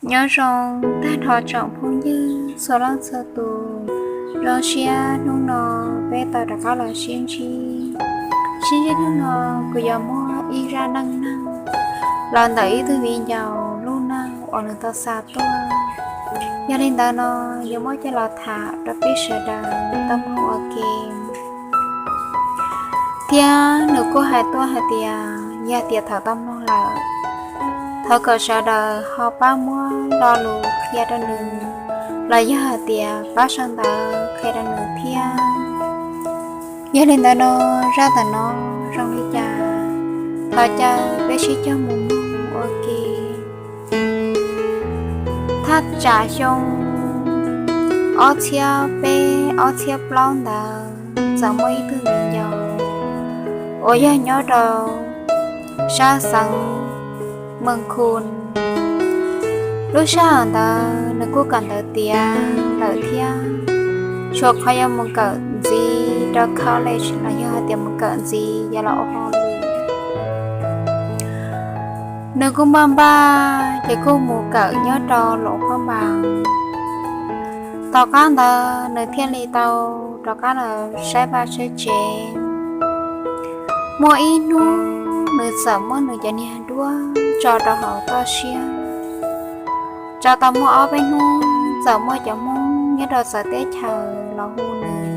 Nyob zoo tag nrho tsoom phooj ywg txhua leej txhua tus, zoo siab hnub no peb tau rov qab los sib ntsib. Sib ntsib hnub no kuv yuav muab ib zaj neej neeg los ntawm ib tug viv ncaus lub neej uas nws tau xa tuaj. Yog li ntawd no yuav muab coj los tham rau peb sawv daws tau mloog ua ke. Thiab nws kuj hais tuaj hais tias yog tias thaum tau mloog lawm, thov kom sawv daws ho pab muab lo lus qhia rau nws, los yog hais tias pab sau ntawv qhia rau nws thiab. Yog li ntawd no, zaj ntawm no zoo li cas, thov caw peb sib cog mus mloog ua ke. Thaj tsam xyoo ob txhiab peb ob txhiab plaub ntawd txawm muaj ib tug viv ncaus uas yog nyob rau sab xeev Mees Khu. Lub sij hawm ntawd nws kuj kawm ntawv tiav lawm thiab, tshuav qhov yuav mus kawm ntxiv rau college los yog hais tias mus kawm ntxiv yuav los ua hauj lwm. Nws kuj npaj npaj ces kuj mus kawm nyob rau Luam Phab Npas. Tom qab ntawd nws thiaj li tau rov qab los saib vaj saib tsev. Muaj ib hnub nws txawm muab nws cov niag duab tso rau hauv toj siab, tso tau muaj ob peb hnub txawm muaj cov Hmoob nyob rau txawv teb chaws los hu nws,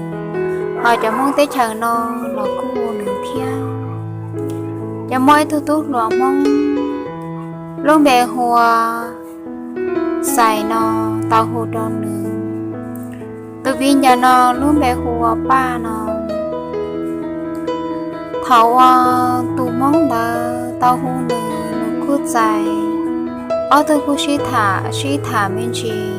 ho cov Hmoob teb chaws no los kuj hu nws thiab. Ces muaj ib tug tub hluas Hmoob lub npe hu ua Xais no tau hu rau nws. Tus viv ncaus no lub npe hu ua Paj no. Thaum uas tus Hmoob ntawd tau hu nws, nws kuj txais, ob tug kuj sib tham sib tham me ntsis.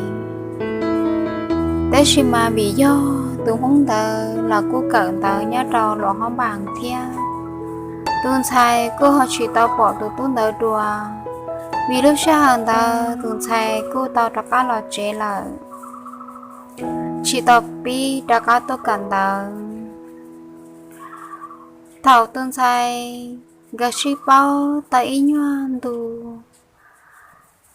Tab sis mas vim yog tus Hmoob ntawd los kuj kawm ntawv nyob rau Luam Phab Npas thiab, tus ntxhais kuj ho tsis tau pom tus tub ntawd dua, vim lub sij hawm ntawd tus ntxhais kuj tau rov qab los tsev lawm, tsis tau pib rov qab tuaj kawm ntawv. Thaum tus ntxhais nkawd sib paub tau ib nyuag ntu,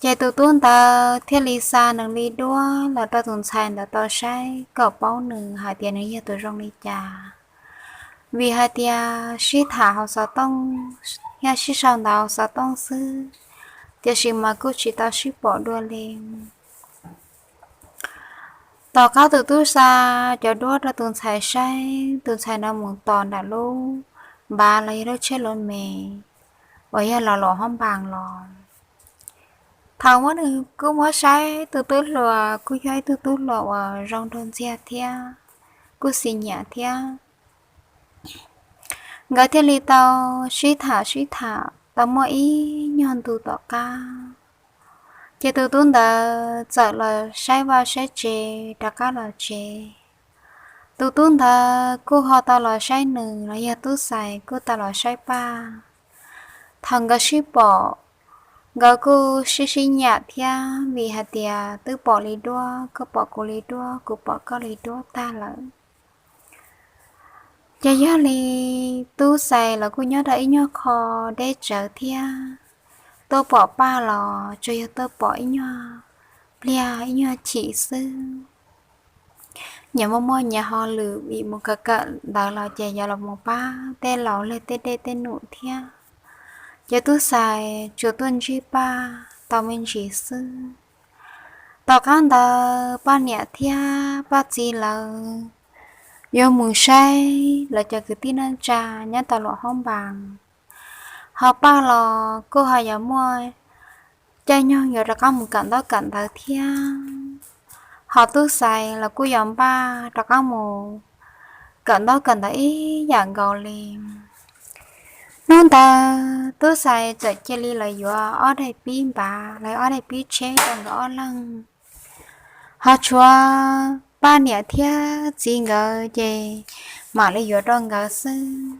ces tus tub ntawd thiaj li xa nws li duab los rau tus ntxhais ntawd tau saib kom paub nws hais tias nws yog tus zoo li cas. Vim hais tias sib tham hauv xov tooj, yog sib sau ntawv hauv xov tooj xwb, tiam sis mas kuj tsis tau sib pom dua li. Tom qab tus tub xa cov duab rau tus ntxhais saib, tus ntxhais no mus tos nram lub npav los yog lub tsheb lus mes uas yog los Luam Phab Npas los. Thaum muab nws kuj muab saib tus tub hluas kuj yog ib tug tub hluas uas zoo nraug ntxiag thiab, kuj xis nyiam thiab. Nkawd thiaj li tau sib tham sib tham tau muaj ib nyuag ntu tom qab, ces tus tub ntawd txawm los saib vaj saib tsev rov qab los tsev. Tus tub ntawd kuj ho tau los saib nws los yog tub Xais kuj tau los saib Paj. Thaum nkawd sib pom, nkawd kuj sib sib nyiam thiab vim hais tias twb pom li duab, koj pom kuv li duab, kuv pom koj li duab tag lawm. Ces yog li tub Xais los kuj nyob rau ib nyuag qho deb tsawv thiab, tuaj pom Paj los tsuas yog tuaj pom ib nyuag pliag ib nyuag chim xwb. Nyias muaj muaj nyias hauj lwm, vim mus kawm kawm ntawv los ces yuav los mus pab tej laus tej dej tej num thiab. Ces tub Xais tsuas tuaj ntsib Paj tau me ntsis xwb. Tom qab ntawd Paj niam thiab Paj txiv lawv yuav mus saib lawv cov kwv tij neej tsa nyob tau Luam Phab Npas, ho Paj los kuj ho yuav muaj caij nyoog yuav rov qab mus kawm ntaub kawm ntawv thiab, ho tub Xais los kuj yuav npaj rov qab mus kawm ntaub kawm ntawv ib yam nkaus li. Hnub ntawd tub Xais txawm cia li lawv yuav ob daim pib npav, lawv ob daim pib tsheb rau nkawd ob leeg, ho tshuav Paj niam thiab txiv nkawd ces mam li yuav rau nkawd xwb.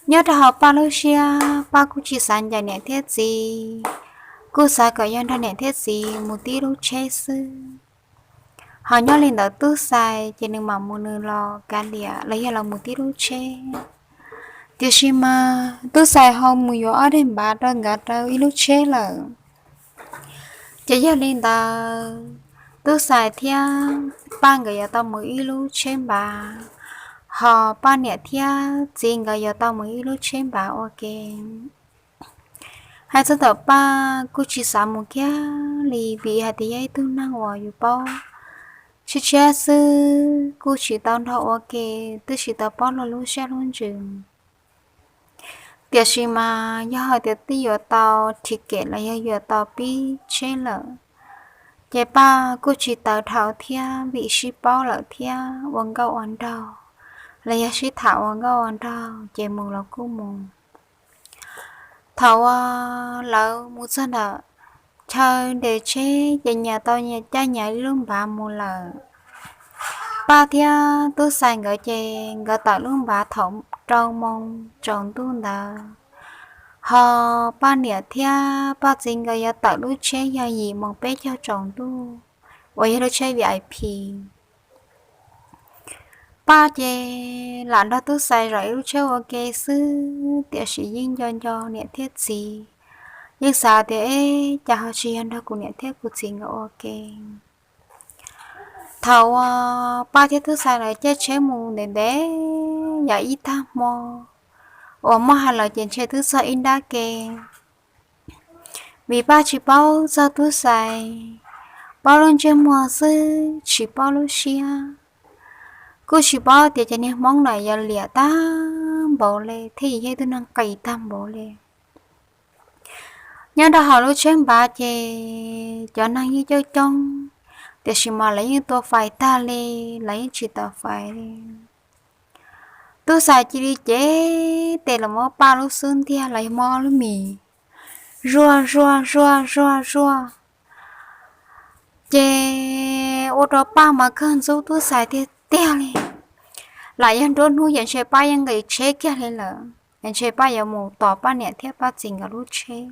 Nyob rau hauv Paj lub siab, Paj kuj tsis xav ncaim niam thiab txiv, kuj xav kom yog nrog niam thiab txiv mus tib lub tsheb xwb. Ho nyob li ntawd tub Xais ces nws mam mus nws los kav liam los yog los mus tib lub tsheb. Tiam sis mas tub Xais ho mus yuav ob daim npav rau nkawd rau ib lub tsheb lawm. Ces yog li ntawd, Tub Xais thiab Paj nkawd yuav tau mus ib lub tsheb npav, ho Paj niam thiab txiv nkawd yuav tau mus ib lub tsheb npav ua ke. Hais txog tom Paj kuj tsis xav mus kiag li, vim hais tias yog ib tug neeg uas yus paub tshiab tshiab xwb, kuj tsis tau nrog ua ke, twb tsis tau paub luag lub siab lub ntsws. Tiam sis mas yog hais tias twb yuav tau thim kem los yog yuav tau pib tsheb lawm, ces Paj kuj tsis tawv dhau thiab, vim sib paub lawm thiab ua nkauj ua nraug los yog sib tham ua nkauj ua nraug ces mus los kuj mus. Thaum uas lawv mus txog ntawm chaw nres tsheb ces nyias tau nyias caij nyias ib lub npav mus lawm. Paj thiab Tub Xais nkawd ces nkawd tawm lub npav thaum rau moo tsaus ntuj ntawd, ho Paj niam thiab Paj txiv nkawd yuav tawm lub tsheb yog yim moo peb caug tsaus ntuj uas yog lub tsheb V I P. Paj ces lam nrog Tub Xais zaum ib lub tsheb ua ke xwb, tiam sis yeej nco nco niam thiab txiv, yeej xav tias, Eb, cas ho tsis yog nrog kuv niam thiab kuv txiv nkawd ua ke? Thaum uas Paj thiab Tub Xais lawv caij tsheb mus ntev ntev yam ib tag hmo uas muaj hais lawm ces ntshe twb txog ib nrab ke, vim Paj tsis paub txog Tub Xais, paub lub ntsej muag xwb tsis paub lub siab. Kuj tsis paub tias cov niag Hmoob na yog liam tag npaum li thiab yog ib tug neeg qis tag npaum li. Nyob rau hauv lub tsheb npav ces cov neeg yeej coob coob, tiam sis mas lawv yeej tua fais tag li, lawv yeej tsis tau fais li. Tub Xais cia li cev tes los muab Paj lub xub ntiag los yog muab lub mis zuaj zuaj zuaj zuaj zuaj, ces ua rau Paj mas kawg ntxub Tub Xais tiag tiag li. Lam yog nruab hnub ces ntshe Paj yeej nqis tsheb kiag li lawm, ntshe Paj yuav mus tos Paj niam thiab Paj txiv nkawd lub tsheb.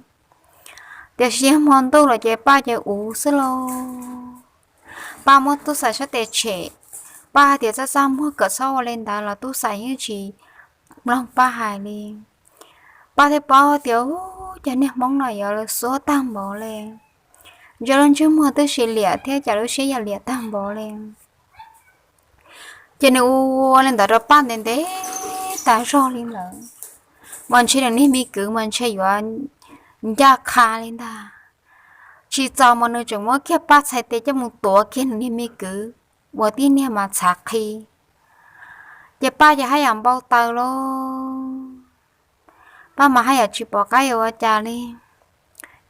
Tiam sis hmo ntuj los ces Paj ces uv xwb lauj. Paj muab Tub Xais sab tes tshem, Paj hais tias txaj txaj muag kom txhob ua li ntawd los Tub Xais yeej tsis mloog Paj hais li. Paj thiaj paub tias, Ub, cov niag Hmoob no yuav xuab tag npaum li, ntshe lub ntsej muag twb tsis liam thiab cas lub siab yog liam tag npaum li. Ces nws ua li ntawd rau Paj ntev ntev tas zog li ntawd, mas ntshe nws niag me kwv mas ntshe yuav ncaj qha li ntag. Tsis txaus mas nws tseem muab kiag Paj txhais tes coj mus tuav kiag nws niag me kwv ua tib niag mas txhav qhi. Ces Paj ces haj yam npau taws lauj. Paj mas haj yam tsis pom qab yuav ua cas li.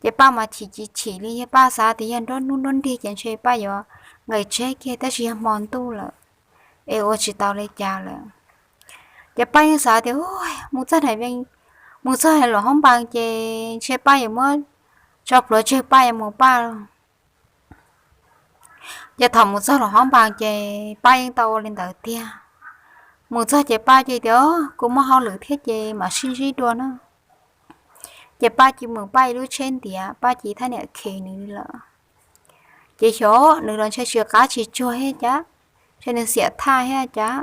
Ces Paj mas chim tsis chim li, yog Paj xav tias yog nruab hnub nruab nrig ces ntshe Paj yuav nqis tsheb kiag, tab sis yog hmo ntuj lawm es ua tsis tau li cas lawm. Ces Paj yeej xav tias, Mus txog, mus txog luam hoob npas ces ntshe Paj yuav muab tso plhuav tseg, Paj yuav mus Paj. Ces thaum mus txog luam hoob npas ces Paj yeej tau ua li ntawd tiag. Mus txog ces Paj cia tias, Kuv muaj hauj lwm thiab ces mam sib ntsib dua na. Ces Paj cia mus Paj ib lub tsheb ntiav, Paj cia thaj niam khes nws lawm. Ces xyov nws los ntshe tsis qab tsis tsuag thiab cas, ntshe nws xiam thaj thiab cas,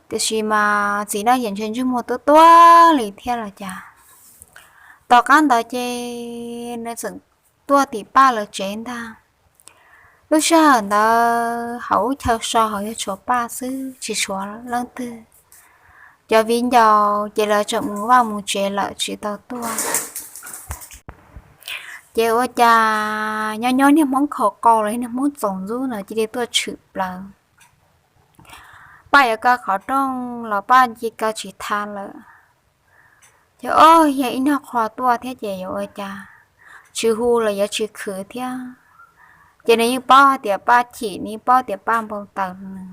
tiam sis mas txiv no yeej ntshe ntsej muag tuab tuab li thiab los cas. Tom qab ntawd ces nws txawm tuaj tim Paj lawv tsev ntag. Lub sij hawm ntawd hauv lub chaw so hauv yog tshuav Paj xwb tsis tshuav leej twg. Cov viv ncaus ces lawv tseem mus vaj mus tsev lawm tsis tau tuaj. Ces ua cas nyob nyob niag Hmoob khaus qau los niag Hmoob txaus ntxub no cia li tuaj tshwm plaws. Paj yuav kaw qhov rooj los Paj cia li kaw tsis tau lawm. Ces ob yog ib nyuag qho tuaj thiab ces yuav ua cas, tsis hu los yuav tsis khwv thiab. Ces nws yeej paub hais tias Paj chim, nws yeej paub tias Paj npau taws nws.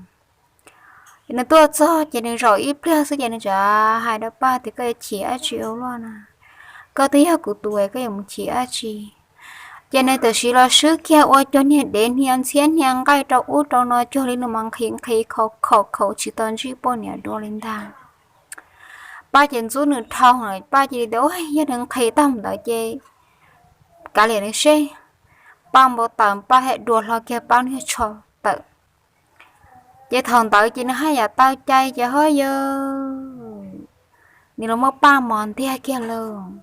Ces nws tuaj txog ces nws zaum ib pliag xwb ces nws txawm hais rau Paj tias, Koj yuav chim dab tsi ua luaj na? Koj twb yog kuv tus es koj yuav mus chim dab tsi? Ces nws tam sim los swb kiag ua cuag niag dev hnia ntxhiab hnia nqaij rau ub rau no cuag li nws mas nqhis nqhis khaus khaus khaus tsis tau ntsib poj niam dua li ntag. Paj ces ntxub nws dhau lawm, Paj cia li tias, Ua, yog nws nqhis tag ntawd ces kav liam nws seb. Paj npau taws Paj thiaj dua hlo kiag Paj lub tsho tawm. Ces thaum ntawd ces nws haj yam tau cai ces ho yog nws los muab Paj mos ntiag kiag lauj.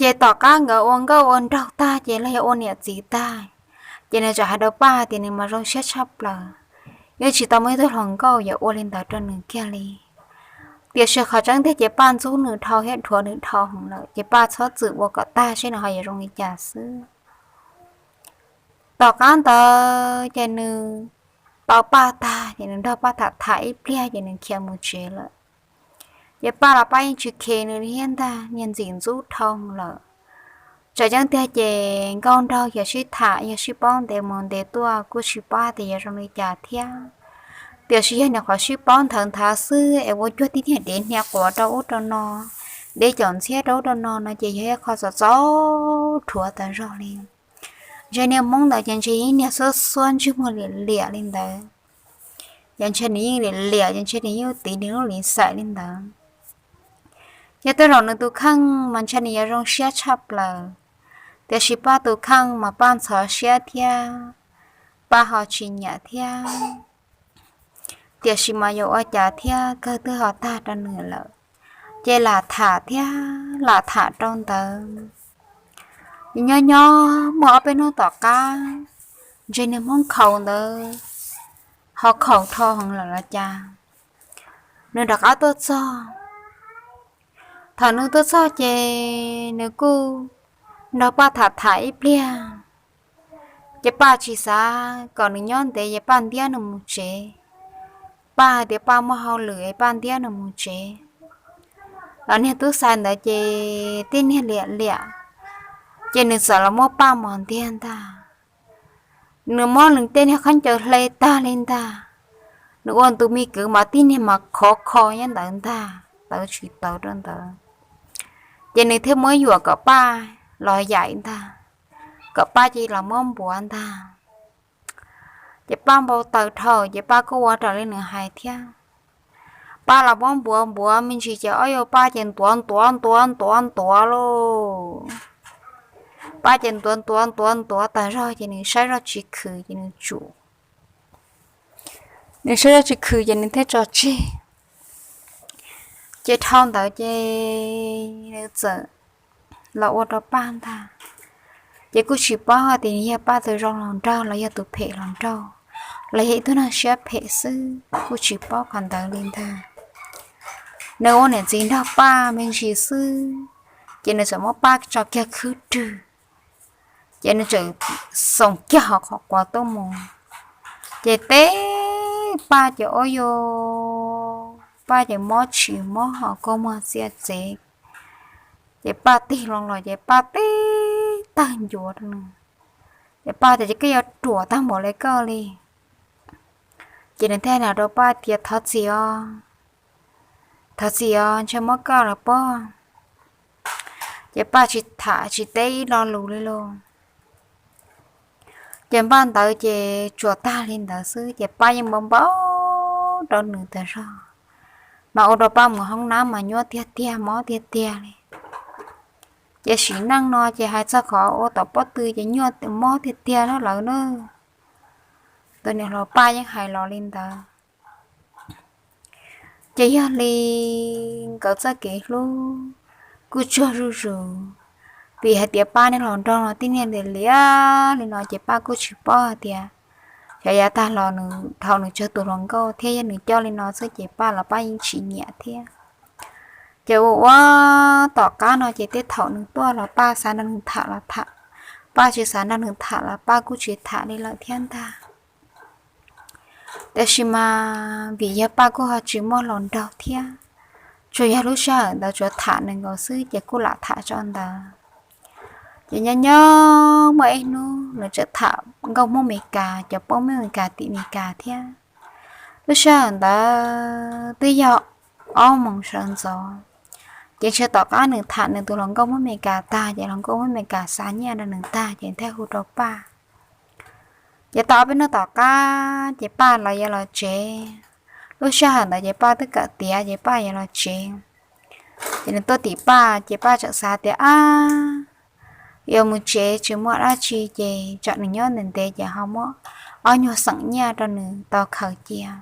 Ces tom qab nkawd ua nkauj ua nraug tag ces los yog ua niam txiv tag, ces nws txawm hais rau Paj tias nws mas zoo siab tshaj plaws, yeej tsis tau muaj ib tug hluas nkauj yuav ua li ntawd rau nws kiag li. Tiam sis qhov tseeb tiag ces Paj ntxub nws dhau thiab dhuav nws dhau heev lawm, ces Paj txhob txwm ua kom tag seb nws ho yuav zoo li cas xwb. Tom qab ntawd ces nws tau Paj tag ces nws nrog Paj tham tham ib pliag ces nws khiav mus tsev lawm. Ces Paj los Paj yeej tsis khes nws li thiab ntag, niag ntxim ntxub dhau lawm. Tseem ceeb tiag ces nkauj nraug yog sib tham yog sib paub ntev mus ntev tuaj kuj tsis paub tias yuav zoo li cas thiab. Tiam sis yog nyuam qhuav sib paub nthawv nthav xwb es ua cuag tib niag dev hnia quav rau ub rau no, dev caum ntxhiab rau ub rau no no ces yog ib qho txom txaus dhuav tas zog li. Ntshe niag Hmoob ntawd ces ntshe ib niag xuab xuab ntsej muag liam liam li ntawd. Ces ntshe nws yeej liam liam ces ntshe nws yeej tiv nws lub lis xaim li ntawd. Ces tej zaum nws tus kheej mas ntshe nws yuav zoo siab tshaj plaws, tiam sis Paj tus kheej mas Paj ntxhov siab thiab, Paj ho tsis nyiam thiab. Tiam sis mas yuav ua cas thiab, kawg twb ho tag rau nws lawm, ces lam tham thiab lam tham rau ntawd. Nyob nyob muaj ob peb hnub tom qab, ntshe niag Hmoob khaus ntawd ho khaus dhau heev lawm los cas, nws rov qab tuaj txog. Thaum nws tuaj txog ces nws kuj nrog Paj tham tham ib pliag, ces Paj tsis xav kom nws nyob ntev ces Paj ntiab nws mus tsev. Paj hais tias Paj muaj hauj lwm es Paj ntiab nws mus tsev. Los niag tub xais ntawd ces tib niag liam liam, ces nws txawm los muab Paj mos ntiag ntag. Nws muab nws tej niag khaub ncaws hle tag li ntag. Nws ua nws tus me kwv mas tib niag mas khov kho nyob ntawd ntag, tawv tsis tawv rau ntawd. Ces nws thiaj muab yuam kom Paj los yaim ntag, kom Paj cia li los muab npuav ntag. Ces Paj npau taws dhau ces Paj kuj ua raws li nws hais thiab. Paj los muab npuav npuav me ntsis ces ob yuav Paj ces ntuav ntuav ntuav ntuav ntuav lauj. Paj ces ntuav ntuav ntuav ntuav tas zog ces nws saib zoj tsis khwm ces nws tsum. Nws saib zoj tsis khwm ces nws thiaj tso tseg. Ces dhau ntawd ces nws txawm los ua rau Paj ntag. Ces kuj tsis paub hais tias nws yog Paj tus zoo hluas nraug los yog tus phem hluas nraug, los yog ib tug neeg siab phem xwb, kuj tsis paub qhov ntawd li ntag. Nws ua niam txiv nrog Paj me ntsis xwb, ces nws txawm muab Paj tso kiag khwb rwg, ces nws txawm xoom kiag hauv qhov quav tuaj mus. Ces teb Paj ces ua rau Paj ces mob tshis mob ho kua muag txiav txev. Ces Paj tig loo los ces Paj teb tawg ncuav rau nws. Ces Paj tias, Ces koj yuav ruam tag npaum li koj li? Ces nws thiaj hais rau Paj tias, Thov txim os, thov txim os, ntshe mob koj lawm pob. Ces Paj tsis tham tsis teb ib lo lus li lauj. Ces npaj ntawd ces tsuas tag li ntawd xwb ces Paj yeej npau npau rau nws tas zog, mas ua rau Paj mus hoob nab mas nyuaj tiag tiag mob tiag tiag li. Ces sim neej no ces hais txog qhov ua tom pob tw ces nyuaj mob tiag tiag na lawv na. Tus niam hluas Paj yeej hais los li ntawd. Ces yog li nkawd txoj kev hlub kuj tsuag zuj zus, vim hais tias Paj niag hluas nraug no tib niag liam liam li no ces Paj kuj tsis paub hais tias xyov yav tag los nws dhau nws tsawg tus hluas nkauj thiab, yog nws coj li no xwb ces Paj los Paj yeej tsis nyiam thiab. Ces ua ua tom qab no ces tej thaum nws tuaj los Paj xav nrog nws tham los tham, Paj tsis xav nrog nws tham los Paj kuj tsis tham li lawm thiab ntag. Tiam sis mas vim yog Paj kuj ho tsis muaj hluas nraug thiab, tsuas yog lub sij hawm ntawd tsuas tham nws nkaus xwb ces kuj lam tham tso ntawd. Ces nyob nyob muaj ib hnub nws txawm tham nkauj Hmoob Amelikas, cov pab Hmoob Amelikas tim Amelikas thiab. Lub sij hawm ntawd twb yog ob moos sawv ntxov, ces ntshe tom qab nws tham nws tus hluas nkauj Hmoob Amelikas tag ces hluas nkauj Hmoob Amelikas xa nyiaj rau nws tag ces thiaj hu rau Paj. Ces tau ob peb hnub tom qab ces Paj los yuav los tsev. Lub sij hawm ntawd ces Paj twb kawm tiav ces Paj yuav los tsev. Ces nws tuaj tim Paj ces Paj txawm xav tias, Ab, yuav mus tsev tsis muaj dab tsi ces tsam nws nyob ntev ntev ces ho muab ob nyuag xeem nyiaj rau nws tau khaws cia.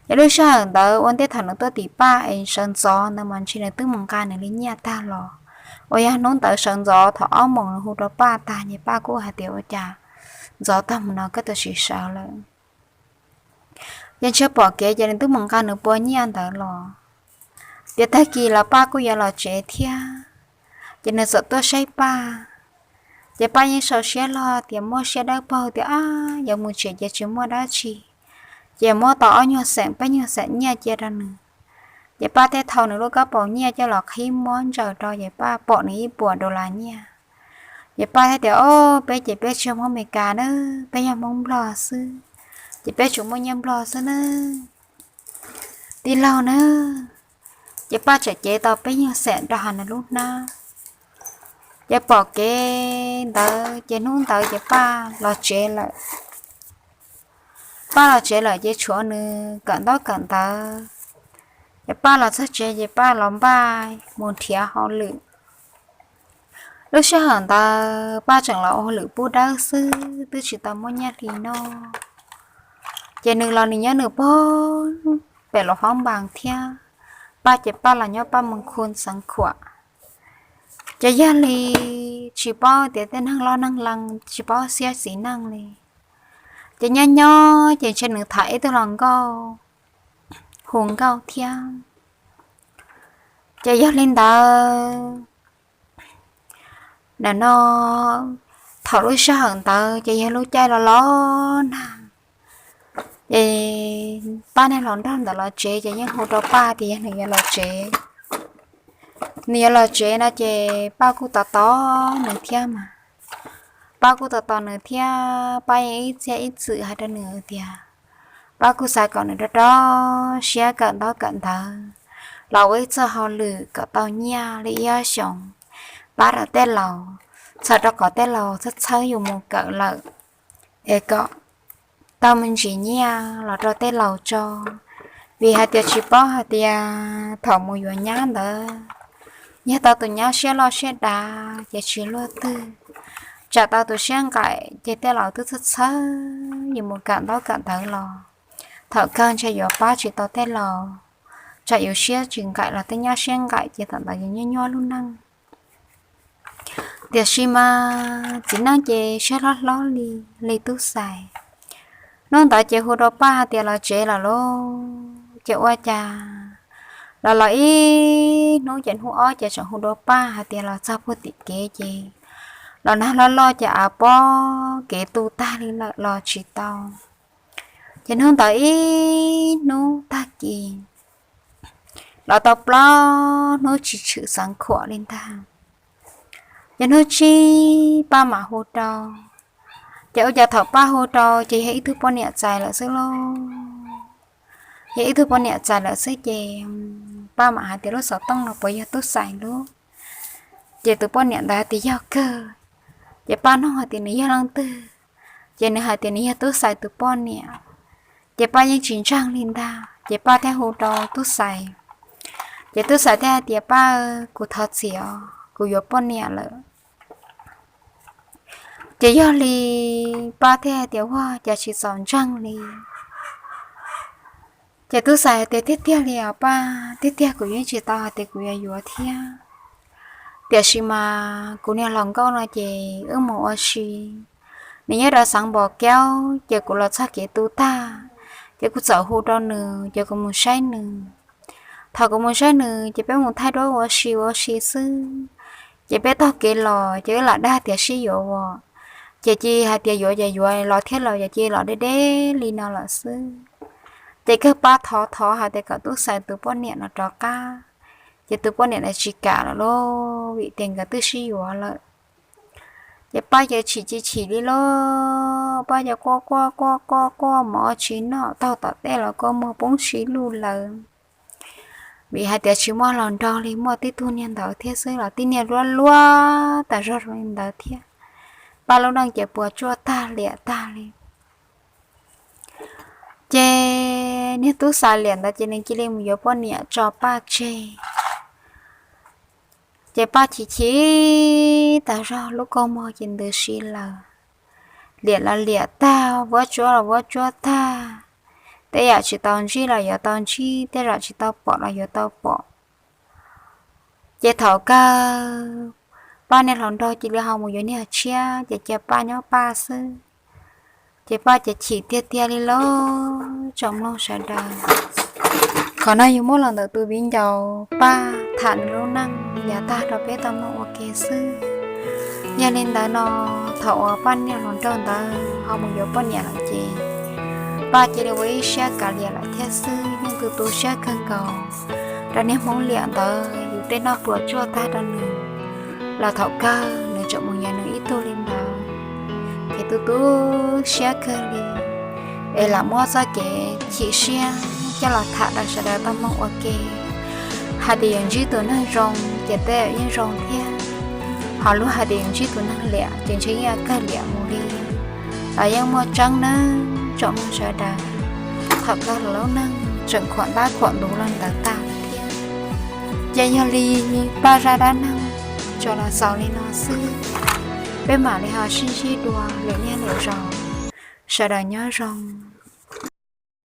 Ces lub sij hawm ntawd ua ntej thaum nws tuaj tim Paj es sawv ntxov ntawd mas ntshe nws twb mus nqa nws li nyiaj tag los, uas yog hnub ntawd sawv ntxov thaum ob moos nws hu rau Paj tag ces Paj kuj hais tias ua cas ntxov tag mus no koj twb tsis sawv lawm. Ces ntshe pom kev ces nws twb mus nqa nws pua nyiaj ntawd los. Ces tag kis los Paj kuj yuav los tsev thiab, ces nws txawm tuaj saib Paj. Ces Paj yeej sau siab loj tias muaj siab dawb paug tias ab yuav mus tsev ces tsis muaj dab tsi, ces muab tau ob nyuag xeem peb nyuag xeem nyiaj cia rau nws. Ces Paj thiaj thau nws lub kab paus nyiaj coj los qhib muab ntsaws rau, ces Paj pom nws ib puas dollar nyiaj. Ces Paj thiaj tias o, peb ces peb tsis yog Hmoob Amelikas na, peb yog Hmoob Nplog xwb, ces peb tsuas muaj nyiaj Nplog xwb nawb tij laug nawb. Ces Paj tseem cev tau peb nyuag xeem rau hauv nws lub hnab. Ces pom kev ntawd ces hnub ntawd ces Paj los tsev lawm. Paj los tsev lawm ces tshuav nws kawm ntaub kawm ntawv. Ces Paj los txog tsev ces Paj los npaj mus nrhiav hauj lwm. Lub sij hawm ntawd Paj tseem los ua hauj lwm pub dawb xwb twb tsis tau muaj nyiaj hli noj. Ces nws los nws nyob nws pog pem Luas Fab Npas thiab, Paj ces Paj los nyob Paj Moos Khu Xeev Khuam. Ces yog li tsis paub tias tej neeg loj neeg lees tsis paub xiab txiv neej li. Ces nyob nyob ces ntshe nws tham ib tug hluas nkauj hu Nkauj thiab. Ces yog li ntawd, nim no thaum lub sij hawm ntawd ces yog lub caij los los nag. Ces Paj niag hluas nraug ntawd los tsev ces yeej hu rau Paj tias yog nws yuav los tsev. Nws yuav los tsev no ces Paj kuj tos tos nws thiab mas. Paj kuj tos tos nws thiab Paj yeej ib txhiab ib txwm hais rau nws tias Paj kuj xav kom nws rau rau siab kawm ntaub kawm ntawv los ua ib txoj hauj lwm kom tau nyiaj li ib ob xyoos pab rau tej laus, txhawm rau qhov tej laus txhawb txhawb yus mus kawm lawm es kom tau me ntsis nyiaj los rau tej laus tso. Vim hais tias tsis paub hais tias thaum mus yuav nyab ntawd yog tau tus nyab siab loj siab dav ces tsis luaj twg, tsam tau tus siab nqaim ces tej laus twb txhawb txhawb yus mus kawm ntaub kawm ntawv los thaum kawg ntshe yuav pab tsis tau tej laus, tsam yus siab tsis nqaim los tej nyab siab nqaim ces thaum ntawd yus nyuaj nyuaj lub neej. Tiam sis mas txiv neej ces siab hlob hlob li, li tub xais. Hnub ntawd ces hu rau Paj hais tias los tsev lawm lauj, ces ua cas los los ib hnub ces hnub ob ces tseem hu rau Paj hais tias los txog puag tim kev ces los nag loj loj ces av pob kev tu tag li lawm los tsis tau. Ces hnub ntawd ib hnub tag kis los tau plaub hnub tsis tshwm Xeev Khuam li ntag. Ces hnub tsib Paj mam hu rau, ces ua cas thaum Paj hu rau ces yog ib tug poj niam txais lawm xwb lauj. Yog ib tug poj niam txais lawm xwb ces Paj mam hais tias lub xov tooj no puas yog tub xais lub. Ces tus poj niam ntawd hais tias yog kawg. Ces Paj nug hais tias nws yog leej twg, ces nws hais tias nws yog tub xais tus poj niam. Ces Paj yeej tsis ntseeg li ntag ces Paj thiaj hu rau tub xais. Ces tub xais thiaj hais tias Paj, kuv thov txim os, kuv yuav poj niam lawm. Ces yog li Paj thiaj hais tias ua cas tsis txaus ntseeg li. Ces tub xais hais tias tiag tiag li os Paj, tiag tiag kuv yeej tsis tau hais tias kuv yuav yuav thiab. Tiam sis mas kuv niag hluas nkauj no ces wb mus ua si, nws nyob rau xeev Npos Kaub ces kuv los txog kev tu tag, ces kuv txawm hu rau nws ces kuv mus saib nws. Thaum kuv mus saib nws ces peb mus thaij duab ua si ua si xwb. Ces peb taug kev los ces wb lam dag tias sib yuav ua, ces cia hais tias yuav ces yuav, los thiab los ces cia los deb deb li no lawm xwb. Ces kawg Paj thov thov hais tias kom tub xais tus poj niam no rov qab, ces tus poj niam ntawd tsis kam lawm lauj, vim tias nkawd twb sib yuav lawm. Ces Paj ces chim ces chim li lauj, Paj ces quaj quaj quaj quaj quaj mov tsis noj, taug tom tej los kua muag poob si luj lawm. Vim hais tias tsis muaj hluas nraug li, muaj tib tug niag ntawd thiab xwb los tib niag luab luab tas zog zoo li ntawd thiab. Paj lub neej ces puas tsuaj tag liam tag li. Ces niag tub xais liam ntawd ces nws cia li mus yuav poj niam tso Paj tseg. Ces Paj chim chim tas zog, lub kua muag ces ntws si lawm. Liam los liam tag, vuab tsuab los vuab tsuab tag, tej yam tsis tau ntsib los yuav tau ntsib, tej yam tsis tau pom los yuav tau pom. Ces thaum kawg Paj niag hluas nraug cia li ho mus yuav niag tshiab ces cia Paj nyob Paj xwb. Ces Paj ces chim tiag tiag li lauj tsoom mloog sawv daws. Qhov no yog muab los ntawm tus viv ncaus Paj tham nws lub neej yav tag rau peb tau mloog ua ke xwb. Yog li ntawd no, thaum uas Paj niag hluas nraug ntawd ho mus yuav poj niam lawm ces Paj cia li ua ib siab kav liam lawm thiab xwb, yeej tu tu siab kawg nkaus rau niag Hmoob Liam ntawd, yus tej noj pluas tsuaj tag rau nws los thaum kawg nws tseem mus nyiam nws ib tug li ntawd. Ces tu tu siab kawg li, es lam muab txoj kev chim siab coj los tham rau sawv daws tau mloog ua ke. Hais tias yuav ntsib tus neeg zoo ces tej zaum yeej zoo thiab, ho lub hais tias yuav ntsib tus neeg liam ces ntshe yeej kawg liam mus li. Los yeej muaj tseeb nawb tsoom mloog sawv daws, thaum kawg los lub neej tseem khuam ntab khuam ntuv los ntawd tag thiab. Ces yog li Paj zaj dab neeg tsuas los xaus li no xwb, peb mam li ho sib ntsib dua lwm niaj lwm zaus. Sawv daws nyob zoo.